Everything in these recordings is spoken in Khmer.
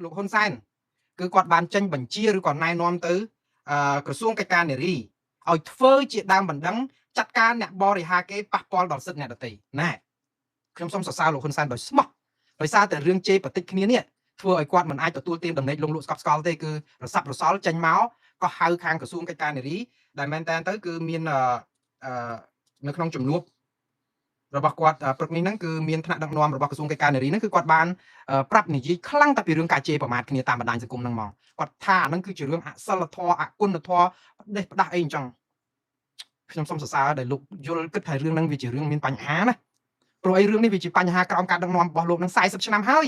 លោកហ៊ុនសែនគឺគាត់បានចេញបញ្ជាឬក៏ណែនាំទៅក្រសួងកិច្ចការនារីឲ្យធ្វើជាដើមបណ្ដឹងចាត់ការអ្នកបរិហាគេប៉ះពាល់ដល់សិទ្ធិអ្នកដទៃណែខ្ញុំសូមសរសើរលោកហ៊ុនសែនដោយស្មោះដោយសារតែរឿងជេរបតិចគ្នានេះធ្វើឲ្យគាត់មិនអាចទទួលទានដំណេកលងលក់ស្កប់ស្កល់ទេគឺរសាប់រសល់ចេញមកក៏ហៅខាងក្រសួងកិច្ចការនារីដែលមែនតើទៅគឺមាននៅក្នុងជំនួបរបស់គាត់ព្រឹកនេះហ្នឹងគឺមានថ្នាក់ដឹកនាំរបស់ក្រសួងកិច្ចការនារីហ្នឹងគឺគាត់បានប្រាប់និយាយខ្លាំងតែពីរឿងការជេរប្រមាថគ្នាតាមបណ្ដាញសង្គមហ្នឹងហ្មងគាត់ថាហ្នឹងគឺជារឿងអសិលធម៌អគុណធម៌ផ្ដេសផ្ដាស់អីអញ្ចឹងខ្ញុំសូមសរសើរដែលលោកយល់គិតថារឿងហ្នឹងវាជារឿងមានបញ្ហាណាព្រោះអីរឿងនេះវាជាបញ្ហាក្រោមការដឹកនាំរបស់លោកនឹង40ឆ្នាំហើយ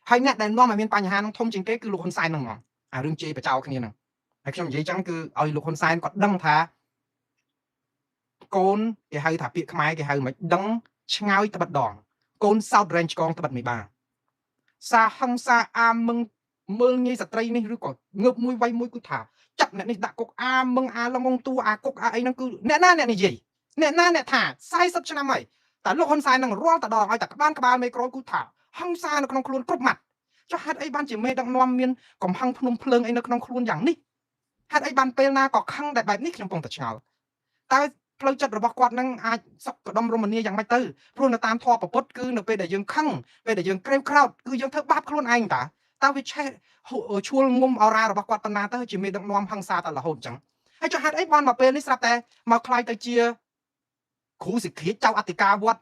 ហើយអ្នកដែលនាំឲ្យមានបញ្ហាហ្នឹងធំជាងគេគឺលោកហ៊ុនសែនហ្នឹងហ្មងអារឿងជេរបចោគ្នាហ្នឹងហើយខ្ញុំនិយាយចឹងគឺឲ្យលោកហ៊ុនសែនគាត់ដឹងថាកូនគេហៅថាពាក្យខ្មែរគេហៅមិនដឹងឆ្ងើយត្បិតដងកូនសោតរែងឆ្កងត្បិតមេបាសាហឹងសាអាមឹងមើលងាយស្ត្រីនេះឬក៏ងើបមួយវៃមួយគឺថាចាប់អ្នកនេះដាក់គុកអាមឹងអាលងងតួអាគុកអាអីហ្នឹងគឺអ្នកណាអ្នកនិយាយអ្នកណាអ្នកថា40ឆ្នាំហើយតែលោកហ៊ុនសែននឹងរាល់តដងឲ្យតែក្បាលមេក្រូគឺថាហឹងសានៅក្នុងខ្លួនគ្រប់ម៉ាត់ចុះហេតុអីបានជាមេដឹកនាំមានកំហឹងភ្នំភ្លើងអីនៅក្នុងខ្លួនយ៉ាងនេះហេតុអីបានពេលណាក៏ខឹងតែបែបនេះខ្ញុំកំពុងតែឆ្ងល់តើផ្លូវចិត្តរបស់គាត់នឹងអាចសុខដុមរមនាយ៉ាងម៉េចទៅព្រោះនៅតាមធម៌ពុទ្ធគឺនៅពេលដែលយើងខឹងពេលដែលយើងក្រេវក្រោធគឺយើងធ្វើបាបខ្លួនឯងតើវាឆេះឈួលងុំអរ៉ារបស់គាត់ប៉ុណ្ណាទៅជាមេដឹកនាំហឹង្សាតែរហូតអញ្ចឹងហើយចុះហេតុអីបានមកពេលនេះស្រាប់តែមកខ្លាយទៅជាគ្រូសិក្ខាចៅអធិការវត្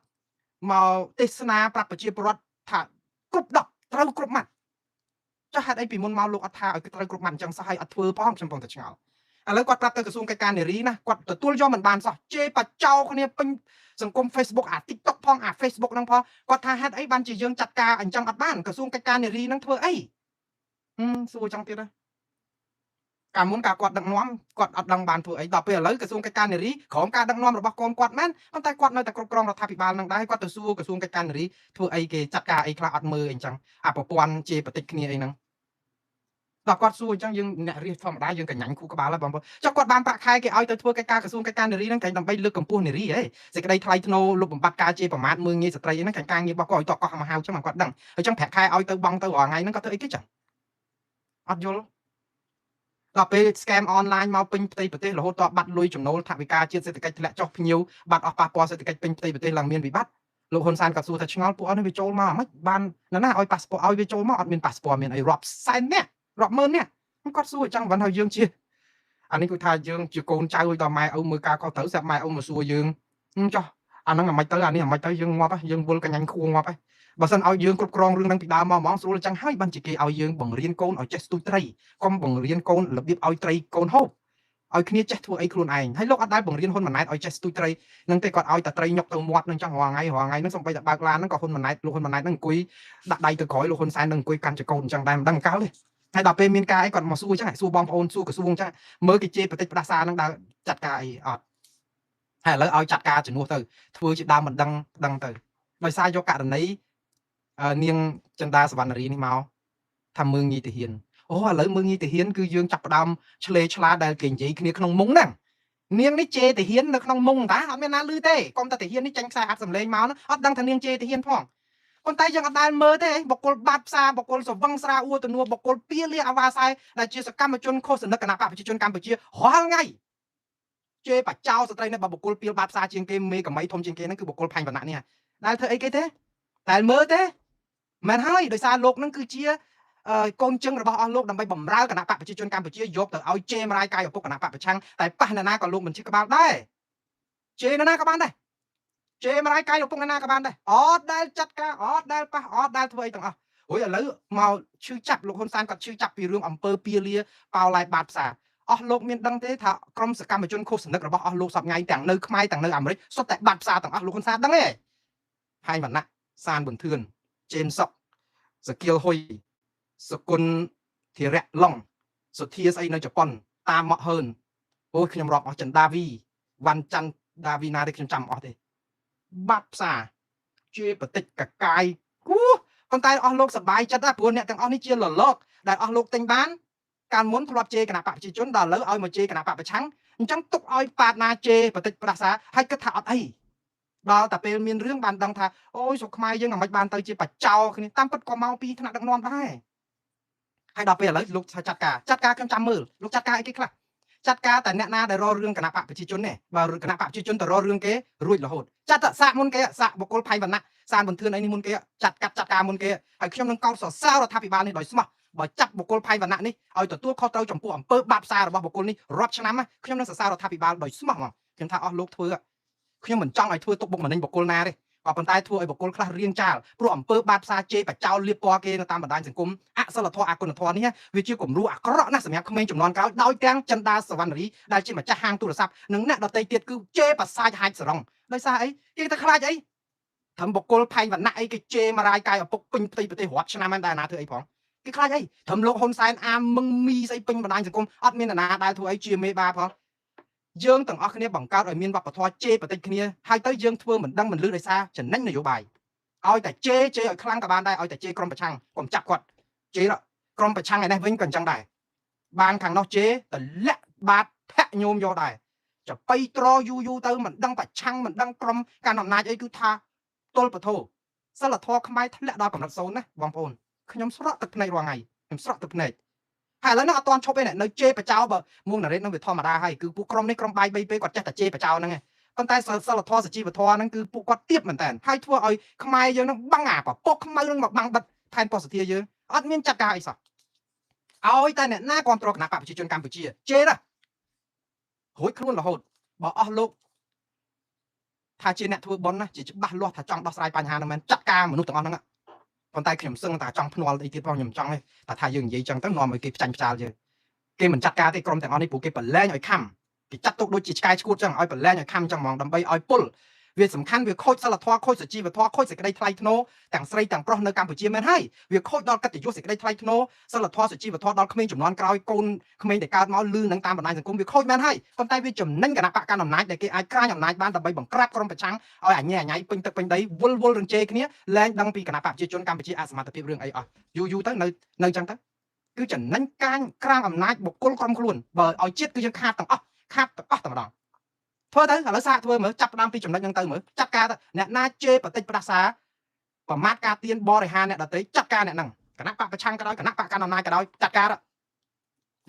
តមកទេសនាប្រាប់ប្រជាពលរដ្ឋថាគ្រប់10ត្រូវគ្រប់ម៉ាត់ចុះហេតុអីពីមុនមកលោកអត់ថាឲ្យត្រូវគ្រប់ម៉ាត់អញ្ចឹងសោះហើយអត់ធ្វើផងខ្ញុំកំពុងតែឆ្ងល់ឥឡូវគាត់ប្រាប់ទៅក្រសួងកិច្ចការនារីណាគាត់ទទួលយកមិនបានសោះជេរបចោគ្នាពេញសង្គម Facebook អា TikTok ផងអា Facebook ហ្នឹងផងគាត់ថាហេតុអីបានជាយើងចាត់ការអញ្ចឹងអត់បានក្រសួងកិច្ចការនារីហ្នឹងធ្វើអីសួរចឹងទៀតណាកាលមុនកាលគាត់ដឹកនាំគាត់អត់ដឹងបានធ្វើអីដល់ពេលឥឡូវក្រសួងកិច្ចការនារីក្រោមការដឹកនាំរបស់កូនគាត់មែនប៉ុន្តែគាត់នៅតែគ្រប់គ្រងរដ្ឋាភិបាលនឹងដែរគាត់ទៅសួរក្រសួងកិច្ចការនារីធ្វើអីគេចាត់ការអីខ្លះអត់មើលអីចឹងអាប្រព័ន្ធជេរបតិចគ្នាអីហ្នឹងដល់គាត់សួរអញ្ចឹងយើងអ្នករៀនធម្មតាយើងកញ្ញាញ់គូក្បាលហើយបងប្អូនចុះគាត់បានប្រាក់ខែគេឲ្យទៅធ្វើកិច្ចការក្រសួងកិច្ចការនារីហ្នឹងតែដើម្បីលើកកម្ពស់នារីហ៎សេចក្តីថ្លៃថ្នូរលុបបំបាត់ការជេរប្រមាថមើលងាយស្ត្រីហ្នឹងការងាររបស់គាត់ឲ្យតកោះមកហៅចឹងគាត់ដឹងហើយចឹងប្រាក់ខែឲ្យទៅបងទៅរាល់ថ្ងៃហ្នឹងគាត់ធ្វើអីគេចឹងអត់យល់ដល់ពេល scam online មកពេញផ្ទៃប្រទេសរហូតដល់បាត់លុយចំណូលថវិកាជាតិសេដ្ឋកិច្ចធ្លាក់ចុះភ្ញៀវបាត់អស់ប៉ះពាល់សេដ្ឋកិច្ចពេញផ្ទៃប្រទេសឡើងមានវិបត្តិលោកហ៊ុនសែនក៏សួរថាឆ្ងល់ពួកអស់នេះវាចូលមកហ្មងបានណាណាឲ្យប៉ាសពតឲ្យវាចូលមកអត់មានប៉ាសពតមានអីរាប់សែននាក់រាប់ម៉ឺននាក់គាត់សួរអញ្ចឹងបានហើយយើងជាអានេះគឺថាយើងជាកូនចៅឲ្យដល់ម៉ែឪមើលការខុសត្រូវស្រាប់ម៉ែឪមកសួរយើងចុះអាហ្នឹងអាមិនទៅអានេះអាមិនទៅយើងងាប់យើងវល់កញ្ញាញ់ខួងងាប់ហើយបើសិនឲ្យយើងគ្រប់គ្រងរឿងហ្នឹងពីដើមមកហ្មងស្រួលអញ្ចឹងហើយបានជាគេឲ្យយើងបង្រៀនកូនឲ្យចេះស្ទូចត្រីកុំបង្រៀនកូនរបៀបឲ្យត្រីកូនហូបឲ្យគ្នាចេះធ្វើអីខ្លួនឯងហើយលោកអត់ដែលបង្រៀនហ៊ុនម៉ាណែតឲ្យចេះស្ទូចត្រីនឹងទេគាត់ឲ្យតែត្រីញុកទៅមាត់នឹងចង់រាល់ថ្ងៃរាល់ថ្ងៃនឹងសំបីតែបើកឡានហ្នឹងក៏ហ៊ុនម៉ាណែតលោកហ៊ុនម៉ាណែតហ្នឹងអង្គុយដាក់ដៃទៅក្រោយលោកហ៊ុនសែននឹងអង្គុយកាន់ចកូនអញ្ចឹងដែរមិនដឹងកាលទេហើយដល់ពេលមានការអីគាត់មកសួរអញ្ចឹងសួរបងប្អូនសួរក្រសួងអញ្ចឹងមើលគេជេរបតិចផ្ដាសាហ្នឹងដើរចាត់ការអីអត់ហើយឥឡូវឲ្យចាត់ការជំនួសទៅធ្វើជាដើមមិនដឹងដឹងទៅដោយសារយកករណីនាងចិន្តាសវណ្ណរីនេះមកថាមើងងាយទាហានអូឥឡូវមើងងាយទាហានគឺយើងចាប់ផ្ដើមឆ្លេឆ្លាដែលគេនិយាយគ្នាក្នុងមុងហ្នឹងនាងនេះជេរទាហាននៅក្នុងមុងតាអត់មានណាលឺទេកុំតែទាហាននេះចាញ់ខ្សែអាត់សំឡេងមកអត់ដឹងថានាងជេរទាហានផងប៉ុន្តែយើងអត់ដែលមើលទេបុគ្គលបាត់ផ្សារបុគ្គលសវឹងស្រាអួទនួបុគ្គលពៀលាអាវ៉ាសែដែលជាសកម្មជនខុសសនិកគណៈបកប្រជាជនកម្ពុជារាល់ថ្ងៃជេរបចោស្ត្រីនេះបើបុគ្គលពៀលបាត់ផ្សារជាងគេមេកមីធំជាងគេហ្នឹងគឺបុគ្គលផាញ់វណ្ណៈនេះដែលធ្វើអីគេទេតែមើលទេមែនហើយដោយសារលោកហ្នឹងគឺជាកូនជឹងរបស់អស់លោកដើម្បីបំរើគណៈបកប្រជាជនកម្ពុជាយកទៅឲ្យជេរម្រាយកាយឪពុកគណៈបកប្រឆាំងតែប៉ះនរណាក៏លោកមិនជិះក្បាលដែរជេរនរណាក៏បានដែរជេរម្រាយកាយឪពុកនរណាក៏បានដែរអត់ដែលចាត់ការអត់ដែលប៉ះអត់ដែលធ្វើអីទាំងអស់រួចឥឡូវមកឈឺចាប់លោកហ៊ុនសែនគាត់ឈឺចាប់ពីរឿងអំពើពៀលាប៉ោឡៃបាតផ្សារអស់លោកមានដឹងទេថាក្រុមសកម្មជនខុសសនិករបស់អស់លោកសពថ្ងៃទាំងនៅខ្មែរទាំងនៅអាមេរិកសុទ្ធតែបាត់ផ្សារទាំងអស់លោកហ៊ុនសែនដឹងទេផែងវណ្ណៈសានប៊ុនធឿនជេនសុកសគៀលហ៊ុយសគុណធិរៈឡុងសុធាស្អីនៅជប៉ុនតាមមកហឺនអូយខ្ញុំរាប់អស់ចិនដាវីវ៉ាន់ច័ន្ទដាវីណាទេខ្ញុំចាំអស់ទេបាត់ផ្សារជាបតិចកកាយគូប៉ុន្តែអស់លោកសប្បាយចិត្តណាព្រោះអ្នកទាំងអស់នេះជាលលកដែលអស់លោកទិញបានកាលមុនធ្លាប់ជេរគណៈបកប្រជាជនដល់ឥឡូវឲ្យមកជេរគណៈបកប្រឆាំងអញ្ចឹងទុកឲ្យប៉ាតណាជេរបតិចផ្ដាសាហើយគិតថាអត់អីដល់តែពេលមានរឿងបានដឹងថាអូយស្រុកខ្មែរយើងអាម៉េចបានទៅជាបចោគ្នាតាមពិតក៏មកពីថ្នាក់ដឹកនាំដែរ ហើយដល់ពេលឥឡូវលោកថាចាត់ការចាត់ការខ្ញុំចាំមើលលោកចាត់ការអីគេខ្លះចាត់ការតែអ្នកណាដែលរករឿងគណៈបកប្រជាជនទេបើគណៈបកប្រជាជនទៅរករឿងគេរួចរហូតចាត់សាកមុនគេសាកបុគ្គលផៃវណ្ណៈសានបន្ទឿនអីនេះមុនគេចាត់កាត់ចាត់ការមុនគេហើយខ្ញុំនឹងកោតសរសើររដ្ឋាភិបាលនេះដោយស្មោះបើចាប់បុគ្គលផៃវណ្ណៈនេះឲ្យទទួលខុសត្រូវចំពោះអំពើបាបសាររបស់បុគ្គលនេះរាប់ឆ្នាំខ្ញុំនឹងសរសើររដ្ឋាភិបាលដោយស្មោះហ្មងខ្ញុំថាអស់លោកធ្វើខ្ញុំមិនចង់ឲ្យធ្វើទុកបុកម្នេញបុគ្គលណាទេក៏ប៉ុន្តែធ្វើឲ្យបុគ្គលខ្លះរៀងចាលព្រោះអំពើបាបផ្សារជេរបចោលលៀបពណ៌គេនៅតាមបណ្ដាញសង្គមអសិលធម៌អគុណធម៌នេះវាជាគំរូអាក្រក់ណាស់សម្រាប់ក្មេងចំនួនក្រោយដោយទាំងចិនដាសវណ្ណរីដែលជាម្ចាស់ហាងទូរស័ព្ទនិងអ្នកដទៃទៀតគឺជេរបសាចហាច់សរងដោយសារអីគេទៅខ្លាចអីត្រឹមបុគ្គលផែងវណ្ណៈអីគេជេរមរាយកាយឪពុកពេញផ្ទៃប្រទេសរាប់ឆ្នាំហ្នឹងតែណាធ្វើអីផងគេខ្លាចអីត្រឹមលោកហ៊ុនសែនអាមឹងមីស្អីពេញបណ្ដាញសង្គមអត់មាននរណាដែលធ្វើអីជាមេបាផងយើងទាំងអស់គ្នាបង្កើតឲ្យមានវប្បធម៌ជេរបតិចគ្នាហើយទៅយើងធ្វើមិនដឹងមិនលឺដោយសារចំណេញនយោបាយឲ្យតែជេរជេរឲ្យខ្លាំងក៏បានដែរឲ្យតែជេរក្រុមប្រឆាំងកុំចាប់គាត់ជេរក្រុមប្រឆាំងឯនេះវិញក៏អញ្ចឹងដែរបានខាងនោះជេរតលាក់បាតធាក់ញោមយកដែរចបៃត្រយូរយូរទៅមិនដឹងប្រឆាំងមិនដឹងក្រុមកាន់អំណាចអីគឺថាទល់ពធសិលធម៌ខ្មែរធ្លាក់ដល់កម្រិតសូន្យណាបងប្អូនខ្ញុំស្រក់ទឹកភ្នែករាល់ថ្ងៃខ្ញុំស្រក់ទឹកភ្នែកហើយឥឡូវនេះអត់ទាន់ឈប់ទេនៅជេរបចោបើមួងណារ៉េតនឹងវាធម្មតាហើយគឺពួកក្រុមនេះក្រុមបាយ3ពេលគាត់ចេះតែជេរបចោហ្នឹងឯងប៉ុន្តែសិលធម៌សុជីវធម៌ហ្នឹងគឺពួកគាត់ទៀបមែនតើហើយធ្វើឲ្យខ្មែរយើងហ្នឹងបាំងអាពពកខ្មៅហ្នឹងមកបាំងបិទផែនពស្ធាយើងអត់មានចាត់ការអីសោះឲ្យតែអ្នកណាគ្រប់គ្រងគណៈបកប្រជាជនកម្ពុជាជេររួចខ្លួនរហូតបើអស់លោកថាជាអ្នកធ្វើប៉ុនណាជាច្បាស់លាស់ថាចង់ដោះស្រាយបញ្ហាហ្នឹងមែនចាត់ការមនុស្សទាំងអស់ហ្នឹងប៉ុន្តែខ្ញុំសឹងតែចង់ភ្នាល់អីទៀតផងខ្ញុំចង់ទេតែថាយើងនិយាយចឹងទៅនាំឲ្យគេផ្ចាញ់ផ្ចាលយើងគេមិនចាត់ការទេក្រុមទាំងអស់នេះព្រោះគេប្រឡែងឲ្យខំគេចាត់ទុកដូចជាឆ្កែឆ្កួតចឹងឲ្យប្រឡែងឲ្យខំចឹងហ្មងដើម្បីឲ្យពុលវាសំខាន់វាខូចសិលធម៌ខូចសុជីវធម៌ខូចសេចក្តីថ្លៃថ្នូរទាំងស្រីទាំងប្រុសនៅកម្ពុជាមែនហើយវាខូចដល់កិត្តិយសសេចក្តីថ្លៃថ្នូរសិលធម៌សុជីវធម៌ដល់ក្មេងចំនួនក្រោយកូនក្មេងដែលកើតមកលឺនឹងតាមបណ្ដាញសង្គមវាខូចមែនហើយប៉ុន្តែវាចំណេញគណៈបកកណ្ដាលអំណាចដែលគេអាចក្រាញអំណាចបានដើម្បីបង្ក្រាបក្រុមប្រឆាំងឲ្យអញញ៉ៃពេញទឹកពេញដីវល់វល់រញ្ជេគ្នាលែងដឹងពីគណៈបកប្រជាជនកម្ពុជាអសមត្ថភាពរឿងអីអស់យូរយូរទៅនៅចឹងទៅគឺចំណេញកាញក្រាងអំណាចបុគ្គលក្រុមខ្លួនបើឲ្យជាតិគឺយើងខាតទាំងអស់ខាតទាំងអស់តែម្ដងធ្វើទៅឥឡូវសាកធ្វើមើលចាប់ផ្ដើមពីចំណុចហ្នឹងទៅមើលចាត់ការអ្នកណាជេរបតិចផ្ដាសាប្រមាថការទៀនបរិហារអ្នកដទៃចាត់ការអ្នកហ្នឹងគណៈបកប្រឆាំងក៏ដោយគណៈបកកណ្ដាលអំណាចក៏ដោយចាត់ការនេះ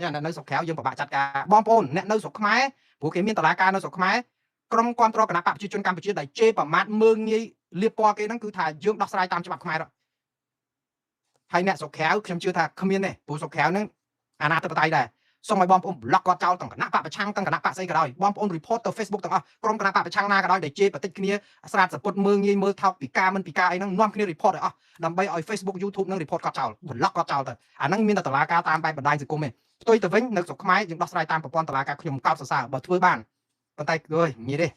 អ្នកនៅស្រុកក្រៅយើងពិបាកចាត់ការបងប្អូនអ្នកនៅស្រុកខ្មែរព្រោះគេមានតឡាការនៅស្រុកខ្មែរក្រុមគ្រប់គ្រងគណៈបកប្រជាជនកម្ពុជាដែលជេរប្រមាថមើងងាយលៀបពណ៌គេហ្នឹងគឺថាយើងដោះស្រាយតាមច្បាប់ខ្មែរហើយអ្នកស្រុកក្រៅខ្ញុំជឿថាគ្មានទេព្រោះស្រុកក្រៅហ្នឹងអាណាធិបតេយ្យដែរសូមឲ្យបងប្អូនប្លុកគាត់ចោលទាំងគណៈបកប្រឆាំងទាំងគណៈបកស្អីក៏ដោយបងប្អូន report ទៅ Facebook ទាំងអស់ក្រុមគណៈបកប្រឆាំងណាក៏ដោយដែលជេរបតិចគ្នាស្រាតសពុតមើងងាយមើលថោកពីការមិនពីការអីហ្នឹងនាំគ្នា report ឲ្យអស់ដើម្បីឲ្យ Facebook YouTube នឹង report គាត់ចោលប្លុកគាត់ចោលទៅអាហ្នឹងមានតែតឡាការតាមបែបបណ្ដាញសង្គមទេផ្ទុយទៅវិញនៅស្រុកខ្មែរយើងដោះស្រាយតាមប្រព័ន្ធតឡាការខ្ញុំកោតសរសើរបើធ្វើបានប៉ុន្តែអើយងាយទ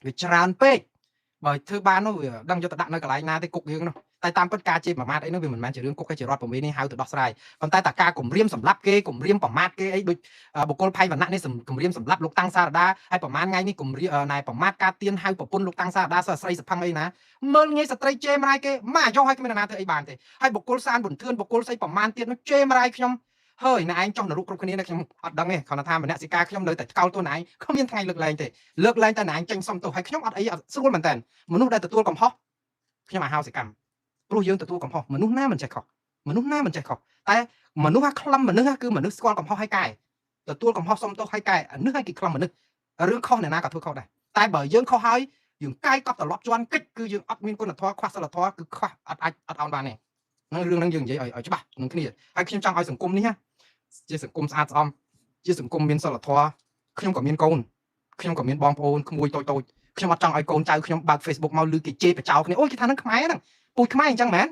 េវាច្រើនពេកបើធ្វើបាននោះវាដឹងយកទៅដាក់នៅកន្លែងណាទេគុកយើងនោះតែតាមពិតការជេរប្រមាថអីនោះវាមិនមែនជារឿងគុកទេជារដ្ឋពមៀននេះហៅទៅដោះស្រាយប៉ុន្តែតែការគម្រាមសម្លាប់គេគម្រាមប្រមាថគេអីដូចបុគ្គលផៃវណ្ណៈនេះគម្រាមសម្លាប់លោកតាំងសារដាហើយប្រហែលថ្ងៃនេះគម្រាមណែប្រមាថការទៀនហៅប្រពន្ធលោកតាំងសារដាស្រីសផឹងអីណាមើលងាយស្ត្រីជេរម្រាយគេមកអាយុឲ្យគ្មាននរណាធ្វើអីបានទេហើយបុគ្គលសានប៊ុនធឿនបុគ្គលស្អីប្រមាណទៀតនោះជេរម្រាយខ្ញុំហើយណែឯងចុះនរកគ្រប់គ្នាខ្ញុំអត់ដឹងទេគ្រាន់តែថាមនសិការខ្ញុំនៅតែថ្កោលទោសណែឯងគ្មានថ្ងៃលើកលែងទេលើកលែងតែណែឯងចេញសុំទោសហើយខ្ញុំអត់អីអត់ស្រួលមែនតើមនុស្សដែលទទួលកំហុសខ្ញុំអាហោសិកម្មព្រោះយើងទទួលកំហុសមនុស្សណាមិនចេះខុសមនុស្សណាមិនចេះខុសតែមនុស្សខ្លឹមមនុស្សគឺមនុស្សស្គាល់កំហុសហើយកែទទួលកំហុសសុំទោសហើយកែអានេះឲ្យគេខ្លឹមមនុស្សរឿងខុសអ្នកណាក៏ធ្វើខុសដែរតែបើយើងខុសហើយយើងកាយកប់ត្រឡប់ជន់កិច្ចគឺយើងអត់មានគុណធម៌ខ្វះសិលធម៌គឺខ្វះអត់អាចអត់អោនបានទេហ្នឹងរឿងហ្នឹងយើងនិយាយឲ្យច្បាស់នឹងគ្នាហើយខ្ញុំចង់ឲ្យសង្គមនេះជាសង្គមស្អាតស្អំជាសង្គមមានសិលធម៌ខ្ញុំក៏មានកូនខ្ញុំក៏មានបងប្អូនក្មួយតូចតូចខ្ញុំអត់ចង់ឲ្យកូនចៅខ្ញុំបើក Facebook មកឮគេជេរបចោគ្នាអូយគេថាហ្នឹងខ្មែរហ្នឹងពូជខ្មែរអញ្ចឹងមែន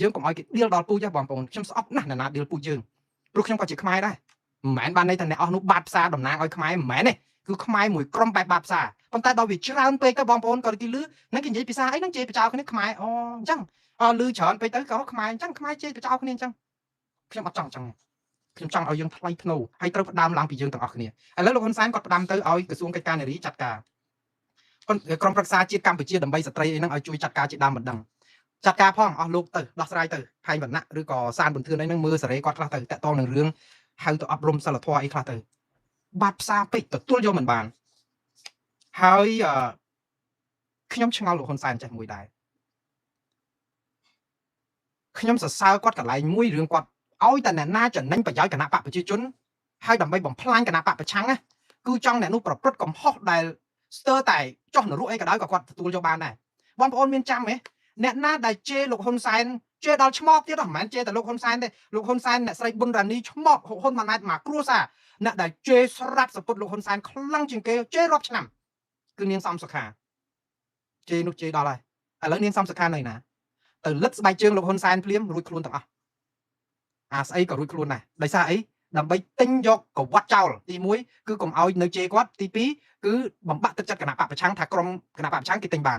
យើងកុំឲ្យគេដៀលដល់ពូជបងប្អូនខ្ញុំស្អប់ណាស់ណាដៀលពូជយើងព្រោះខ្ញុំក៏ជាខ្មែរដែរមិនមែនបានន័យថាអ្នកអស់នោះបាត់ផ្សារតំណាងឲ្យខ្មែរមិនមែនទេគឺខ្មែរមួយក្រុមបែបបាត់ផ្សារប៉ុន្តែដល់វាច្រើនពេកទៅបងប្អូនក៏គេលឺហ្នឹងគេនិយាយភាសាអីហ្នឹងជេរបចោគ្នាខ្មែរអូអញ្ចឹងអលឺច្រើនពេកទៅក៏ខ្មែរអញ្ចឹងខ្មែរជេរបចោគ្នាអញ្ចឹងខ្ញុំអត់ចង់អញ្ចឹងខ្ញុំចង់ឲ្យយើងថ្លៃថ្នូរហើយត្រូវផ្ដើមឡើងពីយើងទាំងអស់គ្នាឥឡូវលោកហ៊ុនសែនគាត់ផ្ដាំទៅឲ្យក្រសួងកិច្ចការនារីចាត់ការក្រុមប្រឹក្សាជាតិកម្ពុជាដើម្បីស្ត្រីអីហ្នឹងឲ្យជួយចាត់ការជាដើមបណ្ដឹងចាត់ការផងអស់លោកទៅដោះស្រាយទៅផែងវណ្ណៈឬក៏សានប៊ុនធឿនអីហ្នឹងមើលសេរីគាត់ខ្លះទៅតាក់ទងនឹងរឿងហៅទៅអប់រំសិលធម៌អីខ្លះទៅបាត់ផ្សារពេកទទួលយកមិនបានហើយខ្ញុំឆ្ងល់លោកហ៊ុនសែនចេះមួយដែរខ្ញុំសរសើរគាត់កន្លែងមួយរឿងគាត់ ឲ្យតែអ្នកណាចំណេញប្រយោជន៍គណៈបកប្រជាជនហើយដើម្បីបំផ្លាញគណៈបកប្រឆាំងណាគឺចង់អ្នកនោះប្រព្រឹត្តកំហុសដែលស្ទើរតែចោះនរកអីក៏ដោយក៏គាត់ទទួលយកបានដែរបងប្អូនមានចាំទេអ្នកណាដែលជេរលោកហ៊ុនសែនជេរដល់ឆ្មបទៀតមិនមែនជេរតែលោកហ៊ុនសែនទេលោកហ៊ុនសែនអ្នកស្រីប៊ុនរ៉ានីឆ្មបហ៊ុនម៉ាណែតមកគ្រួសារអ្នកដែលជេរស្រាប់សពុតលោកហ៊ុនសែនខ្លាំងជាងគេជេររាប់ឆ្នាំគឺនាងសំសុខាជេរនោះជេរដល់ហើយឥឡូវនាងសំសុខានៅណាទៅលិតស្បែកជើងលោកហ៊ុនសែនភ្លាមរួចខ្លួនទាំងអស់អាស្អីក៏រួចខ្លួនដែរដោយសារអីដើម្បីទិញយកកវត្តចោលទី1គឺកុំឲ្យនៅជេរគាត់ទី2គឺបំបាក់ទឹកចិត្តគណៈបកប្រឆាំងថាក្រុមគណៈបកប្រឆាំងគេទិញបា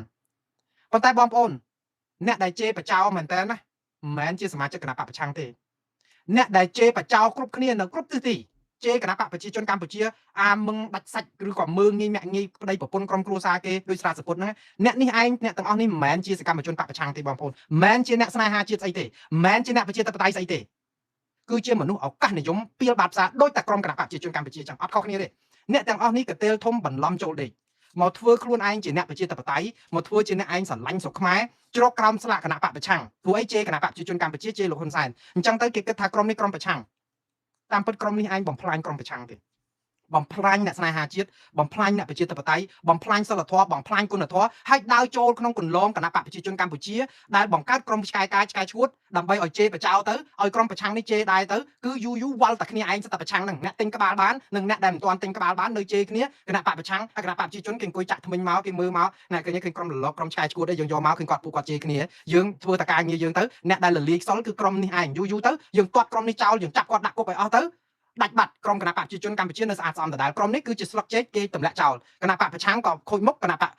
នប៉ុន្តែបងប្អូនអ្នកដែលជេរបចោមែនតើណាមិនមែនជាសមាជិកគណៈបកប្រឆាំងទេអ្នកដែលជេរបចោគ្រប់គ្នានៅគ្រប់ទិសទីជេរគណៈបកប្រជាជនកម្ពុជាអាមឹងដាច់សាច់ឬក៏មើងងាយមាក់ងាយប្តីប្រពន្ធក្រុមគ្រួសារគេដោយស្រាសពុតហ្នឹងអ្នកនេះឯងអ្នកទាំងអស់នេះមិនមែនជាសកម្មជនបកប្រឆាំងទេបងប្អូនមិនមែនជាអ្នកស្នេហាជាតិស្អីទេមិនមែនជាអ្នកប្រជាធិបតេយ្យស្អីទេគឺជាមនុស្សឱកាសនិយមពីលបាតផ្សារដោយតែក្រុមគណៈបកប្រជាជនកម្ពុជាចឹងអត់ខុសគ្នាទេអ្នកទាំងអស់នេះកតេលធំបន្លំចូលដេកមកធ្វើខ្លួនឯងជាអ្នកប្រជាធិបតេយ្យមកធ្វើជាអ្នកឯងស្រឡាញ់ស្រុកខ្មែរជ្រកក្រោមស្លាកគណៈបកប្រឆាំងព្រោះអីជេរគណៈបកប្រជាជនកម្ពុជាជេរលោកហ៊ុនសែនអញ្ចឹងទៅគេគិតថាក្រុមនេះក្រុមប្រឆាំងតាមពិតក្រុមនេះឯងបំផ្លាញក្រុមប្រឆាំងទេបំផ្លាញអ្នកស្នេហាជាតិបំផ្លាញអ្នកប្រជាធិបតេយ្យបំផ្លាញសិលធម៌បំផ្លាញគុណធម៌ហើយដើរចូលក្នុងគន្លងគណៈបកប្រជាជនកម្ពុជាដែលបង្កើតក្រុមឆ្កែកាយឆ្កែឈួតដើម្បីឲ្យជេរបចោទៅឲ្យក្រុមប្រឆាំងនេះជេរដែរទៅគឺយូរយូរវល់តែគ្នាឯងសិតតែប្រឆាំងហ្នឹងអ្នកទិញក្បាលបាននិងអ្នកដែលមិនទាន់ទិញក្បាលបាននៅជេរគ្នាគណៈបកប្រឆាំងគណៈបកប្រជាជនគេអង្គុយចាក់ថ្មិញមកគេមើលមកអ្នកឃើញឃើញក្រុមលលកក្រុមឆ្កែឈួតឯងយើងយកមកឃើញគាត់ពួកគាត់ជេរគ្នាយើងធ្វើតែការងារយើងទៅអ្នកដែលលលាយខ្សលគឺក្រុមនេះឯងយូរយូរទៅយើងទាត់ក្រុមនេះចោលយើងចាប់គាត់ដាក់គុកឲ្យអស់ទៅដាច់បាត់ក្រុមគណៈបកប្រជាជនកម្ពុជានៅស្អាតស្អំដដែលក្រុមនេះគឺជាស្លឹកចេកគេទម្លាក់ចោលគណៈបកប្រឆាំងក៏ខូចមុខគណៈបក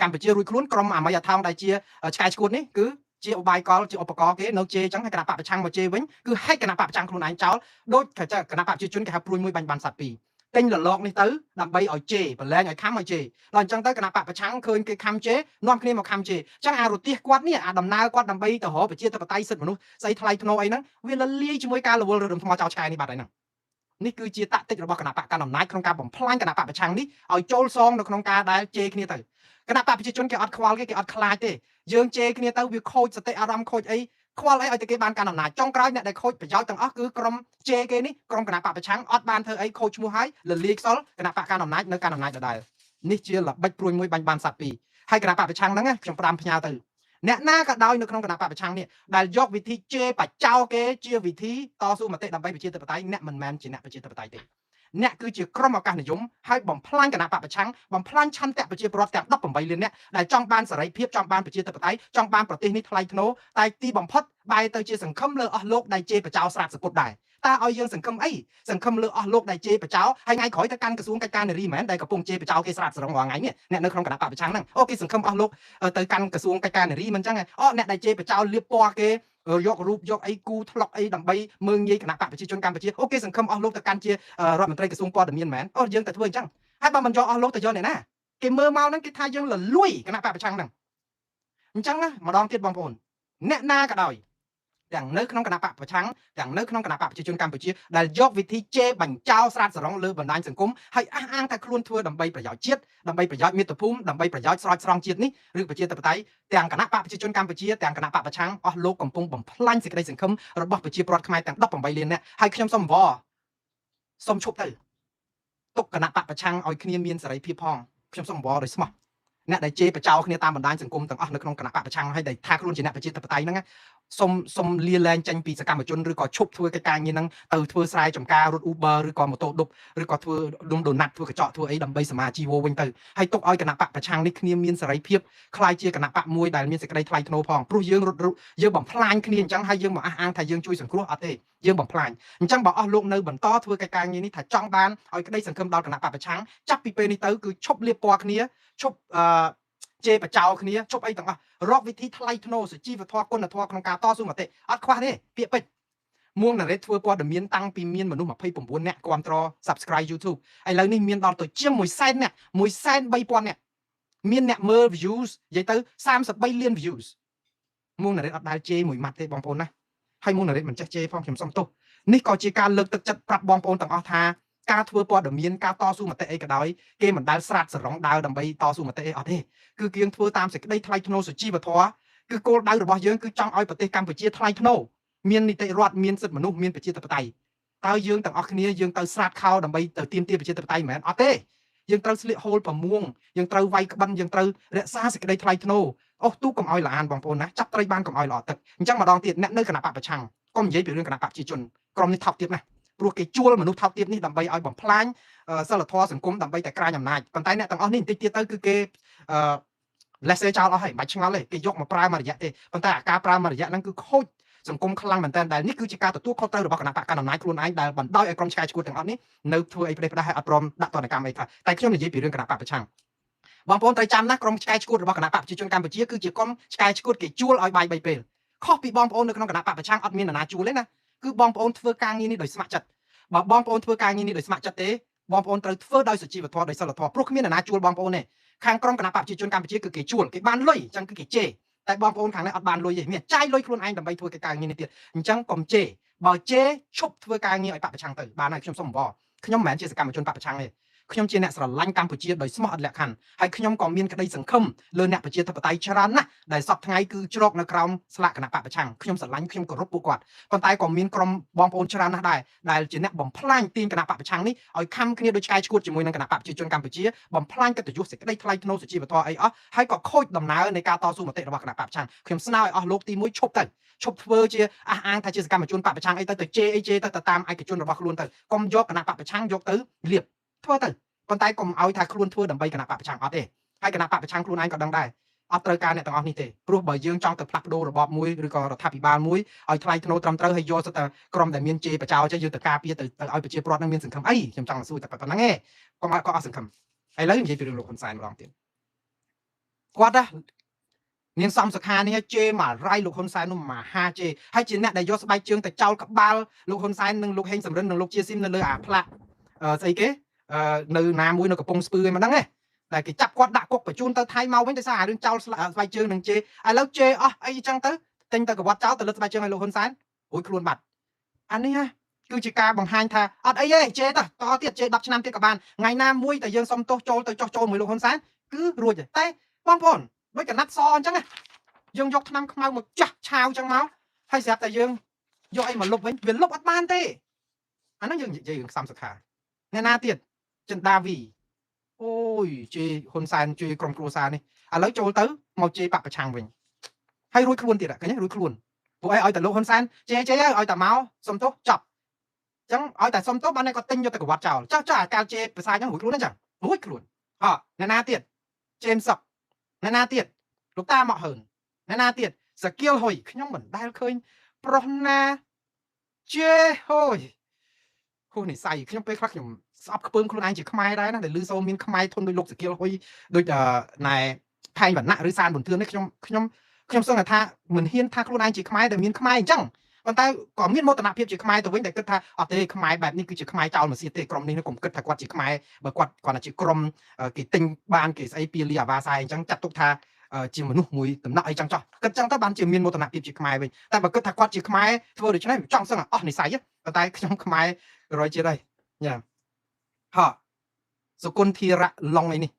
កម្ពុជារួចខ្លួនក្រុមអាមីអាថោងដែលជាឆ្កែឆ្កួតនេះគឺជាឧបាយកលជាឧបករណ៍គេនៅជេរអញ្ចឹងហើយគណៈបកប្រឆាំងមកជេរវិញគឺហែកគណៈបកប្រឆាំងខ្លួនឯងចោលដូចគណៈបកប្រជាជនគេហៅព្រួយមួយបាញ់បានសត្វពីរទិញលលកនេះទៅដើម្បីឲ្យជេរបលែងឲ្យខំឲ្យជេរដល់អញ្ចឹងទៅគណៈបកប្រឆាំងឃើញគេខំជេរនាំគ្នាមកខំជេរអញ្ចឹងអារទះគាត់នេះអាដំណើរគាត់ដើម្បីទៅរកប្រជាធិបតេយ្យសិទ្ធិមនុស្សស្អីថ្លៃថ្នូរអីហ្នឹងវាលលាយជាមួយការរវល់រឹមថ្មចោលឆ្កែនេះបាត់ហើយហ្នឹងនេះគឺជាតាក់ទិចរបស់គណៈបកកណ្ដាលអំណាចក្នុងការបំផ្លាញគណៈបកប្រឆាំងនេះឲ្យចូលសងនៅក្នុងការដែលជេរគ្នាទៅគណៈបកប្រជាជនគេអត់ខ្វល់គេគេអត់ខ្លាចទេយើងជេរគ្នាទៅវាខូចសតិអារម្មណ៍ខូចអីខ្វល់អីឲ្យតែគេបានកាន់អំណាចចុងក្រោយអ្នកដែលខូចប្រយោជន៍ទាំងអស់គឺក្រុមជេរគេនេះក្រុមគណៈបកប្រឆាំងអត់បានធ្វើអីខូចឈ្មោះហើយលលាយខ្សលគណៈបកកណ្ដាលអំណាចនៅកាន់អំណាចដដែលនេះជាល្បិចព្រួយមួយបាញ់បានសត្វពីរហើយគណៈបកប្រឆាំងហ្នឹងខ្ញុំផ្ដាំផ្ញើទៅអ្នកណាក៏ដោយនៅក្នុងគណៈបកប្រឆាំងនេះដែលយកវិធីជេរបចោគេជាវិធីតស៊ូមតិដើម្បីប្រជាធិបតេយ្យអ្នកមិនមែនជាអ្នកប្រជាធិបតេយ្យទេអ្នកគឺជាក្រុមឱកាសនិយមហើយបំផ្លាញគណៈបកប្រឆាំងបំផ្លាញឆន្ទៈប្រជាពលរដ្ឋទាំង18លានអ្នកដែលចង់បានសេរីភាពចង់បានប្រជាធិបតេយ្យចង់បានប្រទេសនេះថ្លៃថ្នូរតែទីបំផុតបែរទៅជាសង្ឃឹមលើអស់លោកដែលជេរបចោស្រាតសពុតដែរតើឲ្យយើងសង្ឃឹមអីសង្ឃឹមលើអស់លោកដែលជេរបចោហើយថ្ងៃក្រោយទៅកាន់ក្រសួងកិច្ចការនារីមែនដែលកំពុងជេរបចោគេស្រាតសរងរាល់ថ្ងៃនេះអ្នកនៅក្នុងគណៈបកប្រឆាំងហ្នឹងអូគេសង្ឃឹមអស់លោកទៅកាន់ក្រសួងកិច្ចការនារីមិនចឹងអូអ្នកដែលជេរបចោលៀបពណ៌គេយករូបយកអីគូថ្លុកអីដើម្បីមើងងាយគណៈបកប្រជាជនកម្ពុជាអូគេសង្ឃឹមអស់លោកទៅកាន់ជារដ្ឋមន្ត្រីក្រសួងព័ត៌មានមែនអូយើងទៅធ្វើអញ្ចឹងហើយបើមិនយកអស់លោកទៅយកអ្នកណាគេមើលមកហ្នឹងគេថាយើងលលួយគណៈបកប្រឆាំងហ្នឹងអញ្ចឹងណាម្ដងទៀតបងប្អូនអ្នកណាក៏ដោយទាំងនៅក្នុងគណៈបកប្រឆាំងទាំងនៅក្នុងគណៈបកប្រជាជនកម្ពុជាដែលយកវិធីជេរបញ្ចោស្រាតសរងលើបណ្ដាញសង្គមហើយអះអាងថាខ្លួនធ្វើដើម្បីប្រយោជន៍ជាតិដើម្បីប្រយោជន៍មាតុភូមិដើម្បីប្រយោជន៍ស្រោចស្រង់ជាតិនេះឬប្រជាធិបតេយ្យទាំងគណៈបកប្រជាជនកម្ពុជាទាំងគណៈបកប្រឆាំងអស់លោកកំពុងបំផ្លាញសេចក្តីសង្ឃឹមរបស់ប្រជាពលរដ្ឋខ្មែរទាំង18លាននាក់ហើយខ្ញុំសូមអង្វរសូមឈប់ទៅទុកគណៈបកប្រឆាំងឲ្យគ្នាមានសេរីភាពផងខ្ញុំសូមអង្វរដោយស្មោះអ្នកដែលជេរបចោគ្នាតាមបណ្ដាញសង្គមទាំងអស់នៅក្នុងគណៈបកប្រឆាំងហើយដែលថាខ្លួនជាអ្នកប្រជាធិបតេយ្យហ្នឹងសូមលាលែងចេញពីសកម្មជនឬក៏ឈប់ធ្វើកិច្ចការងារហ្នឹងទៅធ្វើស្រែចម្ការរត់ Uber ឬក៏ម៉ូតូឌុបឬក៏ធ្វើដុំដូណាត់ធ្វើកញ្ចក់ធ្វើអីដើម្បីសមាជីវវិញទៅហើយទុកឲ្យគណៈបកប្រឆាំងនេះគ្នាមានសេរីភាពក្លាយជាគណៈបកមួយដែលមានសេចក្តីថ្លៃថ្នូរផងព្រោះយើងរត់យើងបំផ្លាញគ្នាអញ្ចឹងហើយយើងមកអះអាងថាយើងជួយសង្គ្រោះអត់ទេយើងបំផ្លាញអញ្ចឹងបើអស់លោកនៅបន្តធ្វើកិច្ចការងារនេះថាចង់បានឲ្យក្តីសង្ឃឹមដល់គណៈបកប្រឆាំងចាប់ពីពេលនេះទៅគឺឈប់លាបពណ៌គ្នាឈប់ជេរបចោគ្នាឈប់អីទាំងអស់រកវិធីថ្លៃថ្នូរសុជីវធម៌គុណធម៌ក្នុងការតស៊ូមតិអត់ខ្វះទេពាក្យពេចន៍មួងណារ៉េតធ្វើព័ត៌មានតាំងពីមានមនុស្ស29នាក់គាំទ្រ Subscribe YouTube ឥឡូវនេះមានដល់ទៅជាង1សែននាក់130,000នាក់មានអ្នកមើល views និយាយទៅ33លាន views មួងណារ៉េតអត់ដែលជេរមួយម៉ាត់ទេបងប្អូនណាហើយមួងណារ៉េតមិនចេះជេរផងខ្ញុំសុំទោសនេះក៏ជាការលើកទឹកចិត្តប្រាប់បងប្អូនទាំងអស់ថាការធ្វើព័ត៌មានការតស៊ូមតិអីក៏ដោយគេមិនដែលស្រាតសរងដើរដើម្បីតស៊ូមតិអីអត់ទេគឺគៀងធ្វើតាមសេចក្តីថ្លៃថ្នូរសុជីវធម៌គឺគោលដៅរបស់យើងគឺចង់ឲ្យប្រទេសកម្ពុជាថ្លៃថ្នូរ មាននីតិរដ្ឋមានសិទ្ធិមនុស្សមានប្រជាធិបតេយ្យតើយើងទាំងអស់គ្នាយើងទៅស្រាតខោដើម្បីទៅទាមទារប្រជាធិបតេយ្យមិនមែនអត់ទេយើងត្រូវស្លៀកហូលប្រមួងយើងត្រូវវាយក្បិនយើងត្រូវរក្សាសេចក្តីថ្លៃថ្នូរអូសទូកុំឲ្យល្អអានបងប្អូនណាចាប់ត្រីបានកុំឲ្យល្អទឹកអញ្ចឹងម្ដងទៀតអ្នកនៅគណៈបកប្រឆាំងកុំនិយាយពីរឿងគណៈបកប្រជាជនក្រុមនេះថោកទាបណាស់ព្រោះគេជួលមនុស្សថោកទាបនេះដើម្បីឲ្យបំផ្លាញសិលធម៌សង្គមដើម្បីតែក្រាញអំណាចប៉ុន្តែអ្នកទាំងអស់នេះបន្តិចទៀតទៅគឺគេអឺលេសេចោលអស់ហើយមិនបាច់ឆ្ងល់ទេគេយកមកប្រើមួយរយៈទេប៉ុន្តែអាការប្រើមួយរយៈហ្នឹងគឺខូចសង្គមខ្លាំងមែនតើដែលនេះគឺជាការទទួលខុសត្រូវរបស់គណៈបកកណ្ដាលអំណាចខ្លួនឯងដែលបណ្ដោយឲ្យក្រុមឆ្កែឆ្កួតទាំងអស់នេះនៅធ្វើអីប្រេះផ្ដាស់ឲ្យអត់ព្រមដាក់ទណ្ឌកម្មអីខ្លះតែខ្ញុំនិយាយពីរឿងគណៈបកប្រឆាំងបងប្អូនត្រូវចាំណាក្រុមឆ្កែឆ្កួតរបស់គណៈបកប្រជាជនកម្ពុជាគឺជាក្រុមឆ្កែឆ្កួតគេជួលឲ្យបាយ3ពេលខុសពីបងប្អូននៅក្នុងគណៈបកប្រឆាំងអត់មាននរណាជួលទេណាគឺបងប្អូនធ្វើការងារនេះដោយស្ម័គ្រចិត្តបើបងប្អូនធ្វើការងារនេះដោយស្ម័គ្រចិត្តទេបងប្អូនត្រូវធ្វើដោយសុជីវធម៌ដោយសិលធម៌ព្រោះគ្មាននរណាជួលបងប្អូនទេខាងក្រុមគណៈបកប្រជាជនកម្ពុជាគឺគេជួលគេបានលុយអញ្ចឹងគឺគេជេរតែបងប្អូនខាងនេះអត់បានលុយទេមានចាយលុយខ្លួនឯងដើម្បីធ្វើកិច្ចការងារនេះទៀតអញ្ចឹងកុំជេរបើជេរឈប់ធ្វើការងារឲ្យបកប្រឆាំងទៅបានហើយខ្ញុំសូមអង្វរខ្ញុំមិនមែនជាសកម្មជនបកប្រឆាំងទេខ្ញុំជាអ្នកស្រឡាញ់កម្ពុជាដោយស្មោះឥតលក្ខខណ្ឌហើយខ្ញុំក៏មានក្តីសង្ឃឹមលើអ្នកប្រជាធិបតេយ្យច្រើនណាស់ដែលសពថ្ងៃគឺជ្រកនៅក្រោមស្លាកគណៈបកប្រឆាំងខ្ញុំស្រឡាញ់ខ្ញុំគោរពពួកគាត់ប៉ុន្តែក៏មានក្រុមបងប្អូនច្រើនណាស់ដែរដែលជាអ្នកបំផ្លាញទាញគណៈបកប្រឆាំងនេះឲ្យខំគ្នាដូចឆ្កែឆ្កួតជាមួយនឹងគណៈបកប្រជាជនកម្ពុជាបំផ្លាញកិត្តិយសសេចក្តីថ្លៃថ្នូរសុជីវធម៌អីអស់ហើយក៏ខូចដំណើរនៃការតស៊ូមតិរបស់គណៈបកប្រឆាំងខ្ញុំស្នើឲ្យអស់លោកទី1ឈប់ទៅឈប់ធ្វើជាអះអាងថាជាសកម្មជនបកប្រឆាំងអីទៅទៅជេរអីជេរទៅទៅតាមឯកជនរបស់ខ្លួនទៅកុំយកគណៈបកប្រឆាំងយកទៅលៀបធ្វើទៅប៉ុន្តែកុំឲ្យថាខ្លួនធ្វើដើម្បីគណៈបកប្រឆាំងអត់ទេហើយគណៈបកប្រឆាំងខ្លួនឯងក៏ដឹងដែរអត់ត្រូវការអ្នកទាំងអស់នេះទេព្រោះបើយើងចង់ទៅផ្លាស់ប្ដូររបបមួយឬក៏រដ្ឋាភិបាលមួយឲ្យថ្លៃថ្នូរត្រឹមត្រូវហើយយកសិតតែក្រុមដែលមានជេរបចោចេះយើងទៅការពារទៅទៅឲ្យប្រជាពលរដ្ឋនឹងមានសង្ឃឹមអីខ្ញុំចង់សួរតែប៉ុណ្្នឹងឯងកុំឲ្យគាត់អស់សង្ឃឹមឥឡូវនិយាយពីរឿងលោកហ៊ុនសែនម្ដងទៀតគាត់ណានាងសំសុខានេះជេរមករៃលោកហ៊ុនសែននោះមហាជេរហើយជាអ្នកដែលយកស្បែកជើងទៅចោលក្បាលលោកហ៊ុនសែននិងលោកហេងសំរិននិងលោកជាស៊ីមនៅលើអាផ្លាកស្អីគេនៅណាមួយនៅកំពង់ស្ពឺឯមិនដឹងទេតែគេចាប់គាត់ដាក់គុកបញ្ជូនទៅថៃមកវិញដោយសារអារឿងចោលស្បែកជើងនឹងជេរឥឡូវជេរអស់អីចឹងទៅទិញទៅកវត្តចោលទៅលើស្បែកជើងឲ្យលោកហ៊ុនសែនរួចខ្លួនបាត់អានេះហ่ะគឺជាការបង្ហាញថាអត់អីទេជេរតតទៀតជេរ10ឆ្នាំទៀតក៏បានថ្ងៃណាមួយតែយើងសុំទោសចូលទៅចោះចូលមួយលោកហ៊ុនសែនគឺរួចតែបងប្អូនដូចកណាត់សអញ្ចឹងណាយើងយកថ្នាំខ្មៅមកចាស់ឆាវអញ្ចឹងមកហើយស្រាប់តែយើងយកអីមកលុបវិញវាលុបអត់បានទេអាហ្នឹងយើងនិយាយរឿងសំសុខាអ្នកណាទៀតចិន្តាវីអូយជេរហ៊ុនសែនជេរក្រុមគ្រួសារនេះឥឡូវចូលទៅមកជេរបកប្រឆាំងវិញហើយរួចខ្លួនទៀតឃើញទេរួចខ្លួនពួកឯងឲ្យតែលោកហ៊ុនសែនជេរជេរឲ្យតែមកសុំទោសចប់អញ្ចឹងឲ្យតែសុំទោសបានគាត់ទិញយកទៅក្រវ៉ាត់ចោលចោះចោះអាកាលជេរភាសាអញ្ចឹងរួចខ្លួនអញ្ចឹងរួចខ្លួនអអ្នកណាទៀតជេមសុកអ្នកណាទៀតលោកតាមកហ៊ឺនអ្នកណាទៀតសកៀលហ៊ុយខ្ញុំមិនដែលឃើញប្រុសណាជេរហូយហួសនិស័យខ្ញុំពេលខ្លះខ្ញុំស្អប់ខ្ពើមខ្លួនឯងជាខ្មែរដែរណាដែលឮសូមានខ្មែរធនដូចលោកសកៀលហ៊ុយដូចណែផែងវណ្ណៈឬសានប៊ុនធឿននេះខ្ញុំខ្ញុំខ្ញុំសឹងថាមិនហ៊ានថាខ្លួនឯងជាខ្មែរដែលមានខ្មែរអញ្ចឹងប៉ុន្តែក៏មានមោទនភាពជាខ្មែរទៅវិញដែលគិតថាអត់ទេខ្មែរបែបនេះគឺជាខ្មែរចោលមកសៀតទេក្រុមនេះកុំគិតថាគាត់ជាខ្មែរបើគាត់គាត់ជាក្រុមគេទិញបានគេស្អីពីលីអាវ៉ាសែអញ្ចឹងចាត់ទុកថាជាមនុស្សមួយដំណក់អីចឹងចោះគិតចឹងទៅបានជាមានមោទនភាពជាខ្មែរវិញតែបើគិតថាគាត់ជាខ្មែរធ្វើដូច្នេះចង់សឹងអស់និស័យប៉ុន្តែខ្ញុំខ្មែររយជាតិហើយញ៉ាហ่ะសុគន្ធធីរៈឡុងអីនេះ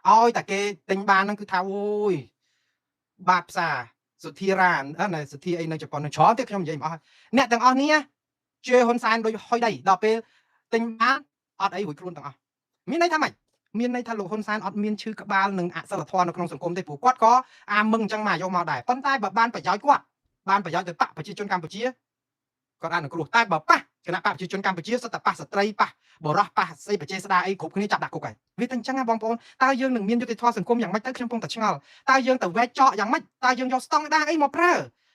ឲ្យតែគេទិញបានហ្នឹងគឺថាអូយបាតផ្សារសុធារាណែសុធាអីនៅជប៉ុននឹងច្រើនទៀតខ្ញុំនិយាយមិនអស់អ្នកទាំងអស់នេះជេរហ៊ុនសែនដូចហុយដីដល់ពេលទិញបានអត់អីរួចខ្លួនទាំងអស់មានន័យថាម៉េចមានន័យថាលោកហ៊ុនសែនអត់មានឈឺក្បាលនឹងអសិលធម៌នៅក្នុងសង្គមទេព្រោះគាត់ក៏អាមឹងអញ្ចឹងមកយកមកដែរប៉ុន្តែបើបានប្រយោជន៍គាត់បានប្រយោជន៍ទៅបកប្រជាជនកម្ពុជាគាត់អនុគ្រោះតែបើប៉ះគណៈបកប្រជាជនកម្ពុជាសុទ្ធតែប៉ះស្ត្រីប៉ះបរោះប៉ះស្អីប្រជាស្ដាអីគ្រប់គ្នាចាប់ដាក់គុកហើយវាតែអញ្ចឹងណាបងប្អូនតើយើងនឹងមានយុត្តិធម៌សង្គមយ៉ាងម៉េចទៅខ្ញុំកំពុងតែឆ្ងល់តើយើងទៅវែកចកយ៉ាងម៉េចតើយើងយកស្តង់ដាអីមកប្រ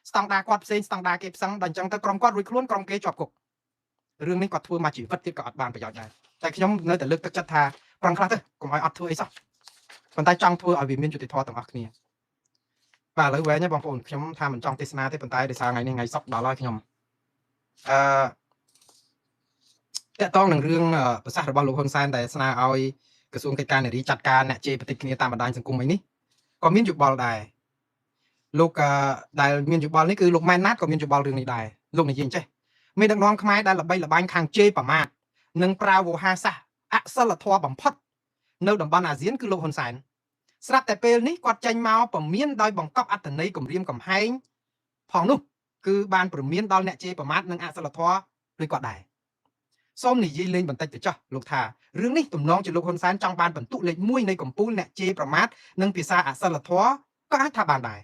ើស្តង់ដាគាត់ផ្សេងស្តង់ដាគេផ្សឹងដល់អញ្ចឹងទៅក្រុមគាត់រួចខ្លួនក្រុមគេជាប់គុករឿងនេះគាត់ធ្វើមកជីវិតទៀតក៏អត់បានប្រយោជន៍ដែរតែខ្ញុំនៅតែលើកទឹកចិត្តថាប្រឹងខ្លះទៅកុំឲ្យអត់ធ្វើអីសោះប៉ុន្តែចង់ធ្វើឲ្យវាមានយុត្តិធម៌ទាំងអស់គ្នាបាទឥឡូវវែងបងប្អូនខ្ញុំថាមិនចង់ទេសនាទេប៉ុន្តែដោយសារថ្ងៃនេះថ្ងៃសុក្រដល់ហើយខ្ញុំអឺតកតងនឹងរឿងប្រសាសន៍របស់លោកហ៊ុនសែនដែលស្នើឲ្យក្រសួងកិច្ចការនារីចាត់ការអ្នកជេរប្រតិគ្នាតាមបណ្ដាញសង្គមអីនេះក៏មានយោបល់ដែរលោកដែលមានយោបល់នេះគឺលោកម៉ែនណាតក៏មានយោបល់រឿងនេះដែរលោកនិយាយចេះមានដឹកនាំខ្មែរដែលល្បីល្បាញខាងជេរប្រមាថនិងប្រើវោហារសាស្ត្រអសិលធម៌បំផុតនៅតំបន់អាស៊ានគឺលោកហ៊ុនសែនស្រាប់តែពេលនេះគាត់ចេញមកពមៀនដោយបង្កប់អត្ថន័យគំរាមកំហែងផងនោះ គឺបានព្រមានដល់អ្នកជេរប្រមាថនិងអសិលធម៌ដូចគាត់ដែរសូមនិយាយលេងបន្តិចទៅចោះលោកថារឿងនេះទំនងជាលោកហ៊ុនសែនចង់បានបន្ទុកលេខ1នៃកម្ពុជាអ្នកជេរប្រមាថនិងភាសាអសិលធម៌ក៏អាចថាបានដែរ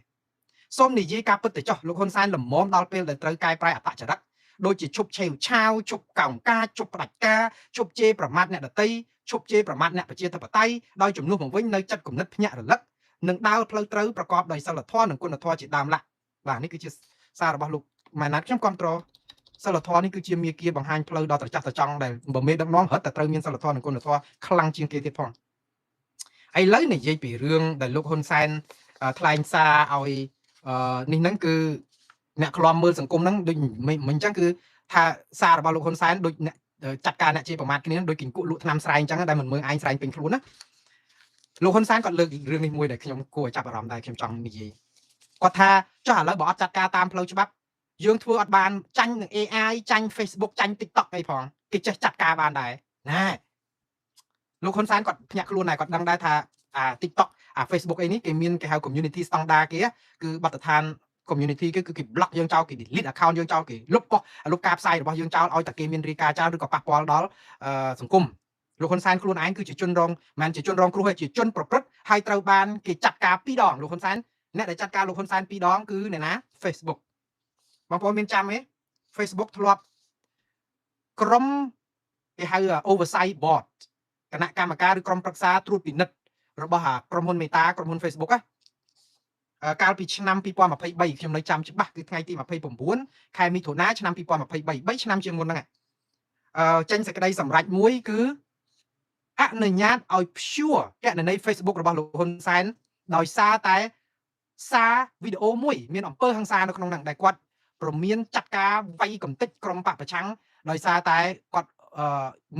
សូមនិយាយការពិតទៅចោះលោកហ៊ុនសែនលំមដល់ពេលដែលត្រូវកែប្រែអត្តចរិតដូចជាឈប់ឆេវឆាវឈប់កោងកាចឈប់ផ្ដាច់ការឈប់ជេរប្រមាថអ្នកដទៃឈប់ជេរប្រមាថអ្នកប្រជាធិបតេយ្យដោយជំនួសមកវិញនៅចិត្តគំនិតភ្ញាក់រលឹកនិងដើរផ្លូវត្រូវប្រកបដោយសិលធម៌និងគុណធម៌ជាដើមឡាបាទនេះគឺជាសាររបស់លោកម៉ែនណាតខ្ញុំគ្រប់គ្រងសិលធម៌នេះគឺជាមាគ៌ាបង្ហាញផ្លូវដល់ត្រចះត្រចង់ដែលបើមេដឹកនាំរត់តែត្រូវមានសិលធម៌និងគុណធម៌ខ្លាំងជាងគេទៀតផងឥឡូវនិយាយពីរឿងដែលលោកហ៊ុនសែនថ្លែងសារឲ្យនេះហ្នឹងគឺអ្នកឃ្លាំមើលសង្គមហ្នឹងដូចមិនអញ្ចឹងគឺថាសាររបស់លោកហ៊ុនសែនដូចអ្នកចាត់ការអ្នកជេរប្រមាថគ្នាដូចគីង្គក់លក់ថ្នាំស្រែងអញ្ចឹងដែលមិនមើលឯងស្រែងពេញខ្លួនណាលោកហ៊ុនសែនគាត់លើករឿងនេះមួយដែលខ្ញុំគួរឲ្យចាប់អារម្មណ៍ដែរខ្ញុំចង់និយាយគាត់ថាចុះឥឡូវបើអត់ចាត់ការតាមផ្លូវច្បាប់យើងធ្វើអត់បានចាញ់នឹង AI ចាញ់ Facebook ចាញ់ TikTok អីផងគេចេះចាត់ការបានដែរណាលោកហ៊ុនសែនគាត់ភ្ញាក់ខ្លួនដែរគាត់ដឹងដែរថាអា TikTok អា Facebook អីនេះគេមានគេហៅ community standard គេគឺបទដ្ឋាន community គេគឺគេ block យើងចោលគេ delete account យើងចោលគេលុបកោះលុបការផ្សាយរបស់យើងចោលឲ្យតែគេមានរាយការណ៍ចោលឬក៏ប៉ះពាល់ដល់សង្គមលោកហ៊ុនសែនខ្លួនឯងគឺជាជនរងមិនជាជនរងគ្រោះទេជាជនប្រព្រឹត្តហើយត្រូវបានគេចាត់ការពីរដងលោកហ៊ុនសែនអ្នកដែលចាត់ការលោកហ៊ុនសែនពីរដងគឺអ្នកណា Facebook បងប្អូនមានចាំទេ Facebook ធ្លាប់ក្រុមគេហៅ oversight board គណៈកម្មការឬក្រុមប្រឹក្សាត្រួតពិនិត្យរបស់ក្រុមហ៊ុន Meta ក្រុមហ៊ុន Facebook ណាកាលពីឆ្នាំ2023ខ្ញុំនៅចាំច្បាស់គឺថ្ងៃទី29ខែមិថុនាឆ្នាំ2023 3ឆ្នាំជាងមុនហ្នឹងអឺចេញសេចក្តីសម្រេចមួយគឺអនុញ្ញាតឲ្យព្យួរគណនី Facebook របស់លោកហ៊ុនសែនដោយសារតែសារវីដេអូមួយមានអំពើហិង្សានៅក្នុងហ្នឹងដែលគាត់ព្រមានចាត់ការវាយកំទេចក្រុមបកប្រឆាំងដោយសារតែគាត់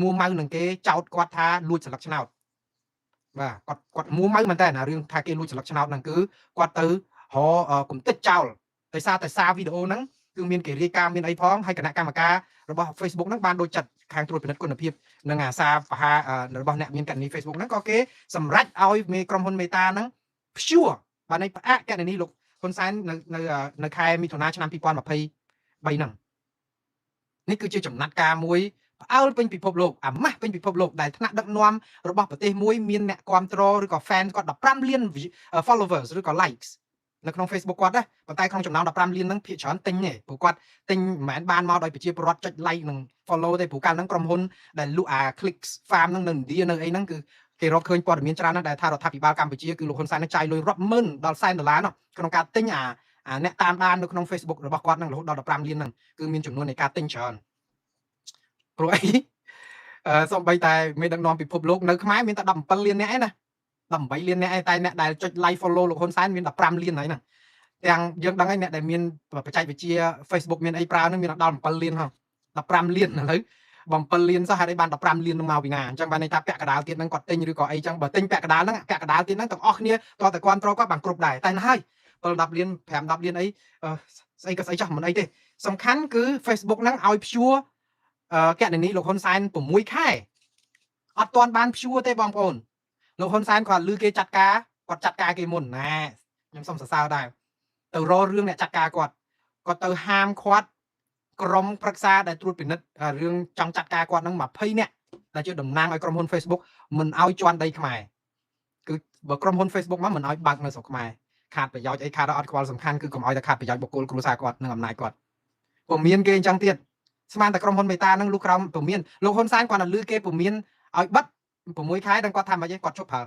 មួម៉ៅនឹងគេចោទគាត់ថាលួចស្លឹកឆ្នោតបាទគាត់មួម៉ៅមែនតើណារឿងថាគេលួចស្លឹកឆ្នោតហ្នឹងគឺគាត់ទៅរកកំទេចចោលដោយសារតែសារវីដេអូហ្នឹងគឺមានគេរាយការណ៍មានអីផងហើយគណៈកម្មការរបស់ Facebook ហ្នឹងបានដូចចិត្តខាងត្រួតពិនិត្យគុណភាពនិងអាសាបហារបស់អ្នកមានគណនី Facebook ហ្នឹងក៏គេសម្រេចឲ្យមេក្រុមហ៊ុន Meta ហ្នឹងព្យួរបាទនៃផ្អាកគណនីលោកហ៊ុនសែននៅនៅនៅខែមិថុនាឆ្នាំ2023ហ្នឹងនេះគឺជាចំណាត់ការមួយផ្អើលពេញពិភពលោកអាម៉ាស់ពេញពិភពលោកដែលថ្នាក់ដឹកនាំរបស់ប្រទេសមួយមានអ្នកគ្រប់គ្រងឬក៏ fan គាត់15លាន followers ឬក៏ likes នៅក្នុង Facebook គាត់ណាប៉ុន្តែក្នុងចំណោម15លានហ្នឹងភាគច្រើនទិញទេព្រោះគាត់ទិញមិនមែនបានមកដោយប្រជាពលរដ្ឋចុច like និង follow ទេព្រោះកាលហ្នឹងក្រុមហ៊ុនដែលលក់អា clicks farm ហ្នឹងនៅឥណ្ឌានៅអីហ្នឹងគឺគេរកឃើញព័ត៌មានច្រើនណាស់ដែលថារដ្ឋាភិបាលកម្ពុជាគឺលោកហ៊ុនសែននឹងចាយលុយរាប់ម៉ឺនដល់សែនដុល្លារនោះក្នុងការទិញអាអ្នកតាមដាននៅក្នុង Facebook របស់គាត់ហ្នឹងរហូតដល់15លានហ្នឹងគឺមានចំនួននៃការទិញច្រើនព្រោះអីអឺសំបីតែមេដឹកនាំពិភពលោកនៅខ្មែរមានតែ17លានអ្នកឯណា18លានអ្នកឯតែអ្នកដែលចុច like follow លោកហ៊ុនសែនមាន15លានហើយហ្នឹងទាំងយើងដឹងហើយអ្នកដែលមានបច្ចេកវិទ្យា Facebook មានអីប្រើហ្នឹងមានដល់7លានហ៎15លានឥឡូវ7លានសោះហេតុអីបាន15លាននឹងមកពីណាអញ្ចឹងបានន័យថាពាក់កណ្ដាលទៀតហ្នឹងគាត់ទិញឬក៏អីចឹងបើទិញពាក់កណ្ដាលហ្នឹងពាក់កណ្ដាលទៀតហ្នឹងទាំងអស់គ្នាតើតែគ្រប់គ្រងគាត់បានគ្រប់ដែរតែហើយ7 10លាន5 10លានអីស្អីក៏ស្អីចោះមិនអីទេសំខាន់គឺ Facebook ហ្នឹងឲ្យព្យួរគណនីលោកហ៊ុនសែន6ខែអត់ទាន់បានព្យួរទេបងប្អូនលោកហ៊ុនសែនគាត់លឺគេចាត់ការគាត់ចាត់ការគេមុនណាខ្ញុំសូមសរសើរដែរទៅរករឿងអ្នកចាត់ការគាត់គាត់ទៅហាមឃាត់ក្រុមប្រឹក្សាដែលត្រួតពិនិត្យរឿងចង់ចាត់ការគាត់នឹង20នាក់ដែលជាតំណាងឲ្យក្រុមហ៊ុន Facebook មិនឲ្យជន់ដីខ្មែរគឺបើក្រុមហ៊ុន Facebook មកមិនឲ្យបើកនៅស្រុកខ្មែរខាតប្រយោជន៍អីខាតអត់ខ្វល់សំខាន់គឺកុំឲ្យតែខាតប្រយោជន៍បុគ្គលគ្រួសារគាត់និងអំណាចគាត់ពុំមានគេអញ្ចឹងទៀតស្មានតែក្រុមហ៊ុនមេតានឹងលុះក្រោមពុំមានលោកហ៊ុនសែនគាត់តែលឺគេពុំមានឲ្យបិទ6ខែដល់គាត់ថាម៉េចគាត់ជប់ប្រើ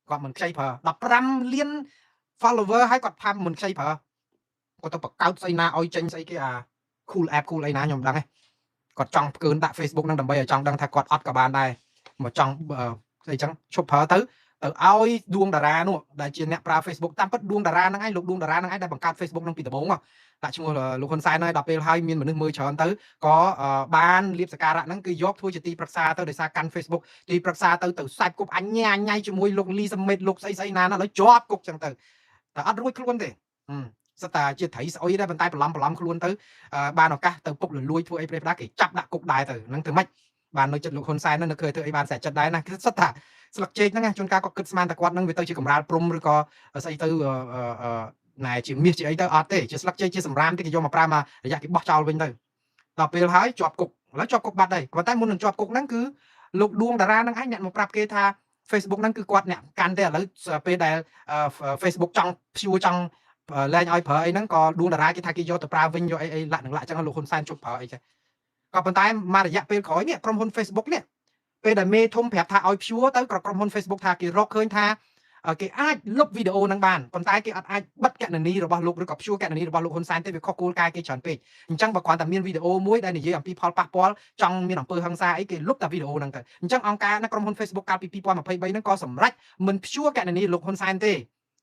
គាត់មិនខ្ចីប្រើ15លាន follower ហើយគាត់ថាមិនខ្ចីប្រើគាត់ទៅបង្កើតស្អីណាឲ្យចេញស្អីគេអា cool app cool អីណាខ្ញុំមិនដឹងទេគាត់ចង់ផ្កើនដាក់ Facebook ហ្នឹងដើម្បីឲ្យចង់ដឹងថាគាត់អត់ក៏បានដែរមកចង់ស្អីចឹងឈប់ប្រើទៅទៅឲ្យដួងតារានោះដែលជាអ្នកប្រើ Facebook តាមពិតដួងតារាហ្នឹងឯងលោកដួងតារាហ្នឹងឯងដែលបង្កើត Facebook ហ្នឹងពីដំបូងដាក់ឈ្មោះលោកហ៊ុនសែនហើយដល់ពេលហើយមានមនុស្សមើលច្រើនទៅក៏បានលៀបសការៈហ្នឹងគឺយកធ្វើជាទីប្រឹក្សាទៅដោយសារកាន់ Facebook ទីប្រឹក្សាទៅទៅសាច់គប់អញ្ញាអញ៉ៃជាមួយលោកលីសមេតលោកស្អីស្អីណាណាឥឡូវជាប់គុកចឹងទៅតែអត់រួចខ្លួនទេសិតតាជាត្រីស្អុយដែរប៉ុន្តែបន្លំបន្លំខ្លួនទៅបានឱកាសទៅពុកលលួយធ្វើអីប្រេផ្ដាគេចាប់ដាក់គុកដែរទៅហ្នឹងធ្វើម៉េចបាននៅចិត្តលោកហ៊ុនសែនហ្នឹងនៅឃើញធ្វើអីបានស្រែចិត្តដែរណាគឺសិតថាស្លឹកចេកហ្នឹងជួនកាលគាត់គិតស្មានតែគាត់ហ្នឹងវាទៅជាកម្រាលព្រំឬក៏ស្អីទៅ ណែជាមាសជាអីទៅអត់ទេជាស្លឹកជ័យជាសម្រាមទេគេយកមកប្រើមករយៈគេបោះចោលវិញទៅដល់ពេលហើយជាប់គុកឥឡូវជាប់គុកបាត់ហើយប៉ុន្តែមុននឹងជាប់គុកហ្នឹងគឺលោកដួងតារាហ្នឹងឯងអ្នកមកប្រាប់គេថា Facebook ហ្នឹងគឺគាត់អ្នកកាន់ទេឥឡូវពេលដែល Facebook ចង់ព្យួរចង់លែងឲ្យប្រើអីហ្នឹងក៏ដួងតារាគេថាគេយកទៅប្រើវិញយកអីអីលាក់នឹងលាក់ចឹងលោកហ៊ុនសែនជប់ប្រើអីចឹងក៏ប៉ុន្តែមករយៈពេលក្រោយនេះក្រុមហ៊ុន Facebook នេះពេលដែលមេធំប្រាប់ថាឲ្យព្យួរទៅក៏ក្រុមហ៊ុន Facebook ថាគេរកឃើញថាគេអាចលុបវីដេអូហ្នឹងបានប៉ុន្តែគេអត់អាចបិទកណនីរបស់លោកឬក៏ព្យួរកណនីរបស់លោកហ៊ុនសែនទេវាខុសគោលការណ៍គេច្រើនពេកអញ្ចឹងបើគ្រាន់តែមានវីដេអូមួយដែលនិយាយអំពីផលប៉ះពាល់ចង់មានអំពើហិង្សាអីគេលុបតែវីដេអូហ្នឹងទៅអញ្ចឹងអង្គការណាក្រុមហ៊ុន Facebook កាលពី2023ហ្នឹងក៏សម្រេចមិនព្យួរកណនីលោកហ៊ុនសែនទេ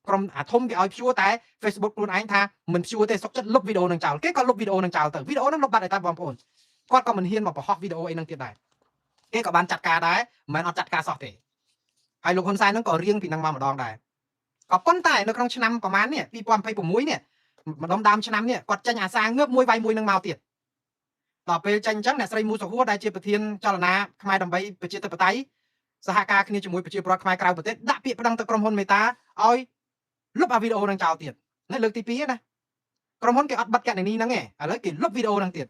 ក្រុមអាធំគេឲ្យព្យួរតែ Facebook ខ្លួនឯងថាមិនព្យួរទេសុកចិត្តលុបវីដេអូហ្នឹងចោលគេក៏លុបវីដេអូហ្នឹងចោលទៅវីដេអូហ្នឹងលុបបាត់ហើយតាបងប្អូនគាត់ក៏មិនហ៊ានមកបង្ហោះវីដេអូអីហ្នឹងទៀតដែរគេក៏បានចាត់ការដែរមិនមែនអត់ចាត់ការសោះទេហើយលោកហ៊ុនសែនហ្នឹងក៏រៀងពីហ្នឹងមកម្ដងដែរក៏ប៉ុន្តែនៅក្នុងឆ្នាំប្រហែលនេះ2026នេះម្ដុំដើមឆ្នាំនេះគាត់ចេញអាសាងើបមួយវាយមួយនឹងមកទៀតដល់ពេលចេញអញ្ចឹងអ្នកស្រីមូសុហួរដែលជាប្រធានចលនាខ្មែរដើម្បីប្រជាធិបតេយ្យសហការគ្នាជាមួយប្រជាពលរដ្ឋខ្មែរក្រៅប្រទេសដាក់ពាក្យប្តឹងទៅក្រុមហ៊ុនមេតាឲ្យលុបអាវីដេអូនឹងចោលទៀតនេះលើកទី2ណាក្រុមហ៊ុនគេអត់បិទកណនីហ្នឹងទេឥឡូវគេលុបវីដេអូហ្នឹងទៀត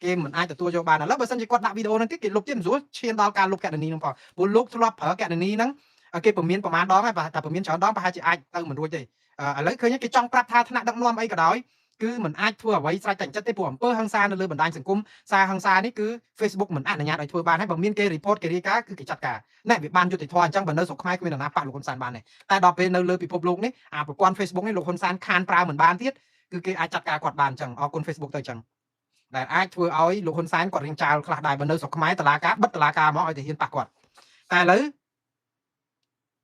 គេមិនអាចទទួលយកបានឥឡូវបើសិនជាគាត់ដាក់វីដេអូហ្នឹងទៀតគេលុបទៀតមិនស្រួលឈានដល់ការលុបកណនីហ្នឹងផងព្រោះលោកធ្លាប់ប្រើកណនីហ្នឹងគេពមៀនប្រហែលដងហើយតែពមៀនច្រើនដងប្រហែលជាអាចទៅមិនរួចទេឥឡូវឃើញគេចង់ប្រាប់ថាថ្នាក់ដឹកនាំអីក៏ដោយគឺมันអាចធ្វើអ្វីស្រេចតែចិត្តទេព្រោះអំពើហិង្សានៅលើបណ្ដាញសង្គមសារហិង្សានេះគឺ Facebook មិនអនុញ្ញាតឲ្យធ្វើបានហើយបើមានគេ report គេរាយការណ៍គឺគេចាត់ការណែវាបានយុត្តិធម៌អញ្ចឹងបើនៅស្រុកខ្មែរគ្មាននរណាប៉ះលោកហ៊ុនសែនបានទេតែដល់ពេលនៅលើពិភពលោកនេះអាប្រព័ន្ធ Facebook នេះលោកហ៊ុនសែនខានប្រើមិនបានទៀតគឺគេអាចចាត់ការគាត់បានអញ្ចឹងអរគុណ Facebook ទៅអញ្ចឹងដែលអាចធ្វើឲ្យលោកហ៊ុនសែនគាត់រៀងចាលខ្លះដែរបើនៅស្រុកខ្មែរតឡាការបិទតឡាការមកឲ្យតែហ៊ានប៉ះគាត់តែឥឡូវ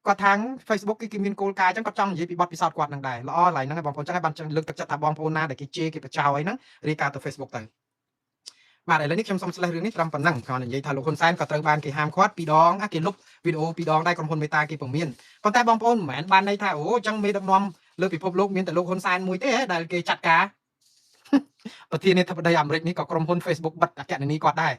គាត់ខាង Facebook គឺគេមានគោលការណ៍អញ្ចឹងគាត់ចង់និយាយពីបទពិសោធន៍គាត់នឹងដែរល្អឡើយហ្នឹងបងប្អូនចឹងហើយបានលើកទឹកចិត្តថាបងប្អូនណាដែលគេជេរគេបញ្ចោអីហ្នឹងរាយការណ៍ទៅ Facebook ទៅបាទឥឡូវនេះខ្ញុំសូមស្លេះរឿងនេះត្រឹមប៉ុណ្ណឹងគ្រាន់តែនិយាយថាលោកហ៊ុនសែនក៏ត្រូវបានគេហាមឃាត់ពីរដងគេលុបវីដេអូពីរដងដែរក្រុមហ៊ុនមេតាគេពមៀនប៉ុន្តែបងប្អូនមិនមែនបានន័យថាអូអញ្ចឹងមេដឹកនាំលើពិភពលោកមានតែលោកហ៊ុនសែនមួយទេដែលគេចាត់ការប្រធានាធិបតីអាមេរិកនេះក៏ក្រុមហ៊ុន Facebook បិទអគ្គនានីគាត់ដែរ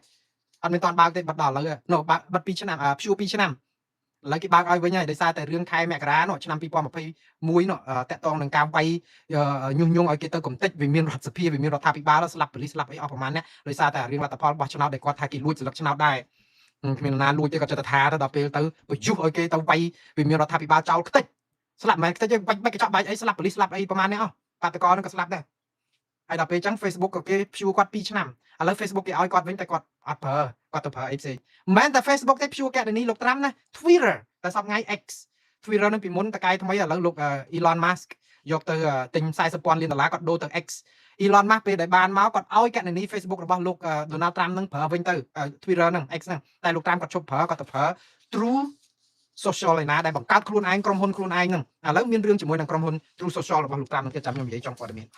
អត់មានតាន់បើកទេបិទដល់ឥឡូវនោះបិទ2ឆ្នាំព្យួរ2ឆ្នាំឥឡូវគេបើកឲ្យវិញហើយដោយសារតែរឿងខែមករានោះឆ្នាំ2021នោះតាក់ទងនឹងការវាយញុះញង់ឲ្យគេទៅកំទេចវាមានរដ្ឋសភាវាមានរដ្ឋាភិបាលស្លាប់ប៉ូលីសស្លាប់អីអស់ប្រហែលនេះដោយសារតែរឿងលទ្ធផលបោះឆ្នោតដែលគាត់ថាគេលួចស្លឹកឆ្នោតដែរគ្មានណាលួចទេគាត់ចិត្តថាទៅដល់ពេលទៅប្រយុទ្ធឲ្យគេទៅវាយវាមានរដ្ឋាភិបាលចោលខ្ទេចស្លាប់មិនមែនខ្ទេចទេបាច់បាច់កញ្ចក់បាច់អីស្លាប់ប៉ូលីសស្លាប់អីប្រហែលនេះអស់បាតកោនឹងក៏ស្លាប់ដែរហើយដល់ពេលអញ្ចឹង Facebook ក៏គេព្យួរគាត់2ឆ្នាំឥឡូវ Facebook គេឲ្យគាត់វិញតែគាត់អត់ប្រើគាត់ទៅប្រើអីផ្សេងមិនមែនតែ Facebook ទេព្យួរកណនីលោកត្រាំណា Twitter តែសប្ងៃ X Twitter នឹងពីមុនតកែថ្មីឥឡូវលោក Elon Musk យកទៅទិញ40ពាន់លានដុល្លារគាត់ដូរទៅ X Elon Musk ពេលដែលបានមកគាត់ឲ្យកណនី Facebook របស់លោក Donald Trump នឹងប្រើវិញទៅ Twitter នឹង X ហ្នឹងតែលោក Trump គាត់ឈប់ប្រើគាត់ទៅប្រើ True Social ឯណាដែលបង្កើតខ្លួនឯងក្រុមហ៊ុនខ្លួនឯងហ្នឹងឥឡូវមានរឿងជាមួយនឹងក្រុមហ៊ុន True Social របស់លោក Trump នឹងទៀតចាំខ្ញុំនិយាយចង់ព័ត៌មាន។